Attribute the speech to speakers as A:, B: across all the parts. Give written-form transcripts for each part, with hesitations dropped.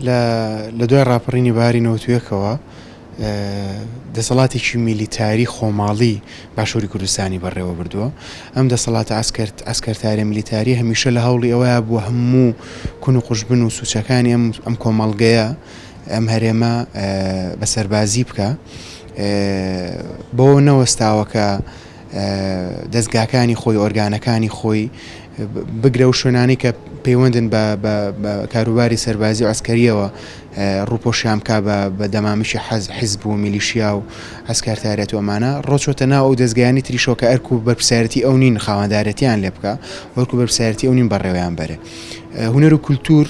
A: لە لە دوای ڕاپەڕینی بەهاری نەوەتویەکەوە دەسەڵاتێکی میلیتاری خۆماڵی باشووری کوردستانی بەڕێوە بردووە. ئەم دەسەڵاتە عەسکەر عەسکەرتاریە میلیتاریە هەمیشە لە هەوڵی ئەوەیا بووە هەموو کون و قوژبن و سوچەکانی ئەم ئەم کۆمەڵگەیە ئەم هەرێمە بە سەربازی بکا. بەوە نەوەستاوە کە دەزگاکانی خۆی، ئۆرگانەکانی خۆی، بگرە ئەو شوێنانەی کە پەیوەندن بە کاروباری سەربازی و عەسکەرییەوە ڕووپۆشیان بکا بە دەمامکی حیزب و میلیشیا و عەسکەرتاریەت و ئەمانە، ڕۆچۆتە ناو ئەو دەزگایانەی تریشەوە کە ئەرک و بەرپرسیارێتی ئەو نین خاوەندارێتیان لێ بکا و ئەرک و بەرپرسیارێتی ئەو نین بەڕێوەیان بەرێ. هونەر و کولتوور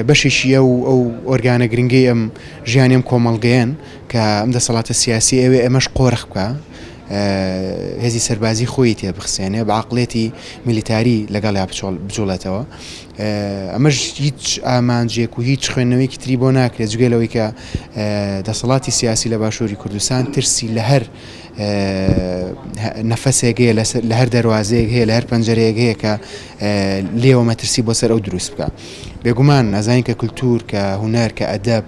A: بەشێکی ئەو ئەو ئۆرگانە گرنگەی ئەم ژیانی ئەم کۆمەڵگەیەن کە ئەم دەسەڵاتە سیاسی ئەوێ ئێمەش قۆرخ بکا هێزی سەربازی خۆی تێ بخسێنێ بە عقلێتی میلیتاری لەگەڵیا بجوڵێتەوە ئەمەش هیچ ئامانجێک و هیچ خوێندنەوەیەکی تری بۆ ناکرێت جگە لەوەی کە دەسەڵاتی سیاسی لە باشووری کوردستان ترسی لە هەر نەفەسێک هەیە لە هەر دەروازەیەک هەیە لە هەر پەنجەرەیەک هەیە کە لێوە مەترسی بۆ سەر ئەو دروست بکە بێگومان ئەزانین کە کللتور کە هونەر کە ئەدەب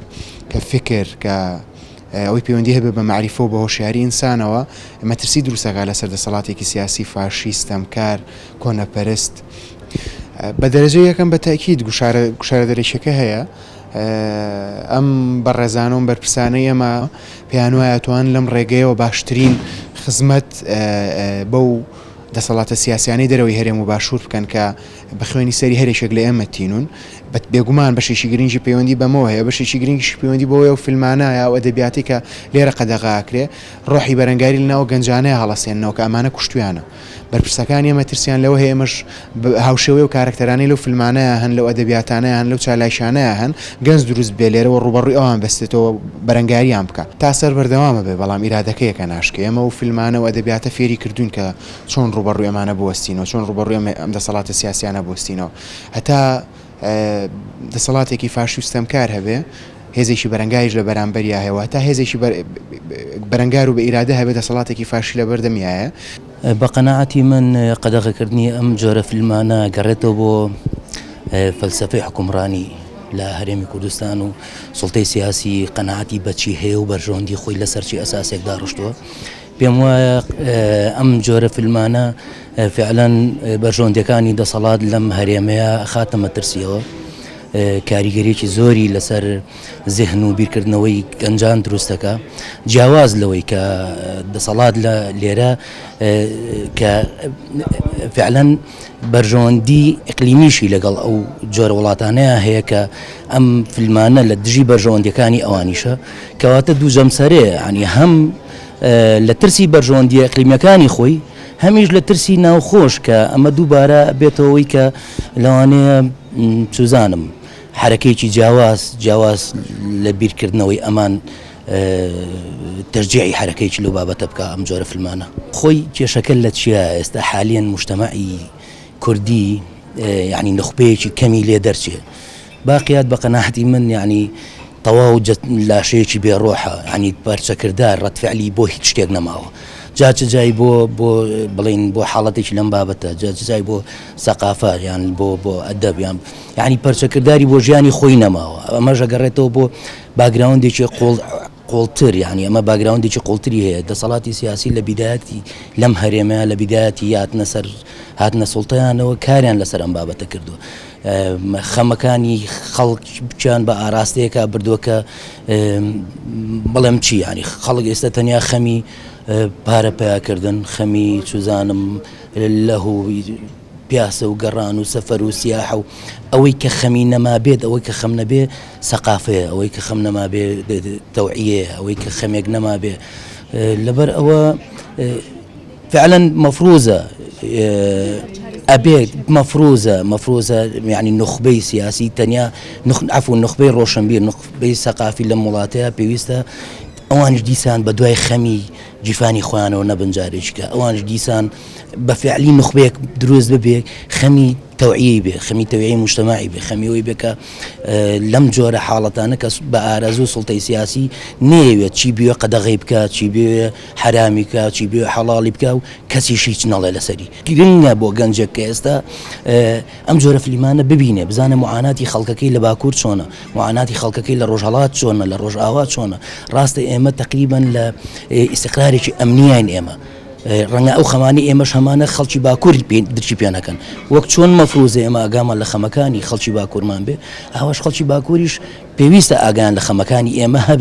A: کە فکر کە ئەوەی پەیوەندی هەبێ بە مەعریفە و بە هۆشیاری ئینسانەوە مەترسی دروستەکە لەسەر دەسەڵاتێکی سیاسی فاشی ستەمکار کۆنەپەرست بە دەرەجە یەکەم بە تاکیید گوشارە گوشارە دەرەکیەکە هەیە ئەم بەڕێزانە و بەرپرسانەی ئێمە پێیان وایە توان لەم ڕێگەیەوە باشترین خزمەت بەو دەسەڵاتە سیاسیانەی دەرەوەی هەرێم و باشوور بکەن کە بە خوێنی سەری هەرێکێک لە ئێمە تینون بێگومان بەشێکی گرنگی پەیوەندی بەمەوە هەیە بەشێکی گرنگیشی پەیوەندی بەوەیە و فیلمانە یا ئەو ئەدەبیاتی کە لێرە قەدەغە ئەکرێ ڕۆحی بەرەنگاری لەناو گەنجانەیە هەڵەسێننەوە کە ئەمانە کوشتویانە. بەرپرسەکانی ئێمە ترسیان لەوە هەیە ئێمەش هاوشێوەی ئەو کارەکتەرانەی لەو فیلمانەیا هەن، لەو ئەدەبیاتانەیا هەن، لەو چالاکیانەیا هەن، گەنج دروست بێ لێرەوە ڕووبەڕووی ئەوان بەستێتەوە بەرەنگاریان بکا. تا سەر بەردەوام ئەبێ بەڵام ئیرادەکەیە کە ناشکێ. ئێمە ئەو فیلمانە و ئەدەبیاتە فێری کردووین کە چۆن ڕووبەڕووی ئەمانە بوەستینەوە، چۆن ڕووبەڕووی ئەم دەسەڵاتە سیاسیانە بوەستینەوە. هەتا دەسەڵاتێکی فاشی و ستەمکار هەبێ، هێزێکی بەرەنگاریش لە بەرامبەریا هەیە و هەتا هێزێکی بەرەنگار و بە ئیرادە هەبێ دەسەڵاتێکی فاشی لە بەردەمیایە.
B: بە قەناعەتی من قەدەغەکردنی ئەم جۆرە فیلمانە گەڕێتەوە بۆ فەلسەفەی حوکمڕانی لە هەرێمی کوردستان و سوڵتەی سیاسی قەناعەتی بەچی هەیە و بەرژەوەندی خۆی لەسەر چی ئەساسێک داڕشتووە. پێم وایە ئەم جۆرە فیلمانە فعلەن بەرژەوەندیەکانی دەسەڵات لەم هەرێمەیە خاتە مەترسیەوە کاریگەریەکی زۆری لەسەر زهن و بیرکردنەوەی گەنجان دروستەکە جیاواز لەوەی کە دەسەڵات لە لێرە کە فعلەن بەرژەوەندی ئیقلیمیشی لەگەڵ ئەو جۆرە وڵاتانەیە هەیە کە ئەم فیلمانە لە دژی بەرژەوەندیەکانی ئەوانیشە کەواتە دوو جەمسەرەیە یانی هەم لە ترسی بەرژەوەندیە ئیقلیمیەکانی خۆی هەمیش لە ترسی ناوخۆش کە ئەمە دووبارە بێتەوەی کە لەوانەیە چوزانم حرەکەیەکی جیاواز جیاواز لە بیرکردنەوەی ئەمان تەرجیعی حرەکەیەکی لەو بابەتە بکە ئەم جۆرە فیلمانە. خۆی کێشەکە لە چیە ئێستا حالیەن موجتەمەعی کوردی یانی نوخبەیەکی کەمی لێ دەرچێ باقیات بە قەناعەتی من یانی تەواو لاشەیەکی بێ ڕۆحە یانی پەرچەکردار ڕەد فعلی بۆ هیچ شتێک نەماوە جا چ جای بۆ بۆ بڵین بۆ حاڵەتێکی لەم بابەتە جا چ جای بۆ سەقافە یان بۆ بۆ ئەدەب یان یانی پەرچەکرداری بۆ ژیانی خۆی نەماوە ئەمەش ئەگەڕێتەوە بۆ باگراوندێکی قوڵ قوڵتر یانی ئەمە باگراوندێکی قوڵتری هەیە دەسەڵاتی سیاسی لە بیدایەتی لەم هەرێمە لە بیدایەتی هاتنە سەر هاتنە سوڵتەیانەوە کاریان لەسەر ئەم بابەتە کردووە خەمەکانی خەڵکیان بە ئاراستەیەکا بردووە کە بڵێم چی ینی خەڵک ئێستا تەنیا خەمی پارە پیاکردن خەمی چزانم لەهوی پیاسە و گەڕان و سەفەر و سیاحە و ئەوەی کە خەمی نەمابێت ئەوەی کە خەم نەبێ سەقافەیە ئەوەی کە خەم نەمابێ تەوعیەیە ئەوەی کە خەمێک نەمابێ لەبەر ئەوە فعلا مەفروزە ئەبێت مەفروزە مەفروزە یعنی نوخبەی سیاسی تەنیا عفو نوخبەی ڕۆشنبیر نوخبەی سەقافی لەم وڵاتەیە پێویستە ئەوانیش دیسان بە دوای خەمی. گیرفانی خۆیانەوە نەبن جارێکی کە ئەوانش دیسان بە فعلی نوخبەیەک دروست ببێ خەمی تەوعیەی بێ خەمی تەوعیەی موجتەمەعی بێ خەمی ئەوەی بێ کە لەم جۆرە حاڵەتانە کە بە ئارەزوو سوڵتەی سیاسی نەیەوێت چی بوێ قەدەغەی بکا چی بوێ حەرامی بکا چی بوێ حەڵاڵی بکا و کەسیش هیچ نەڵێ لەسەری. گرنگە بۆ گەنجێک کە ئێستا ئەم جۆرە فلیمانە ببینێ بزانێ موعاناتی خەڵکەکەی لە باکوور چۆنە موعاناتی خەڵکەکەی لە ڕۆژهەڵات چۆنە لە ڕۆژئاوا چۆنە ڕاستە ئێمە تەقریبەن لە ئیستقرارێکی ئەمنیین ئێمە ڕەنگە ئەو خەمانەی ئێمەش هەمانە خەڵکی باکوور درکی پێ نەکەن وەک چۆن مەفروزە ئێمە ئاگامان لە خەمەکانی خەڵکی باکوورمان بێ ئاواش خەڵکی باکووریش پێویستە ئاگایان لە خەمەکانی ئێمە هەبێ.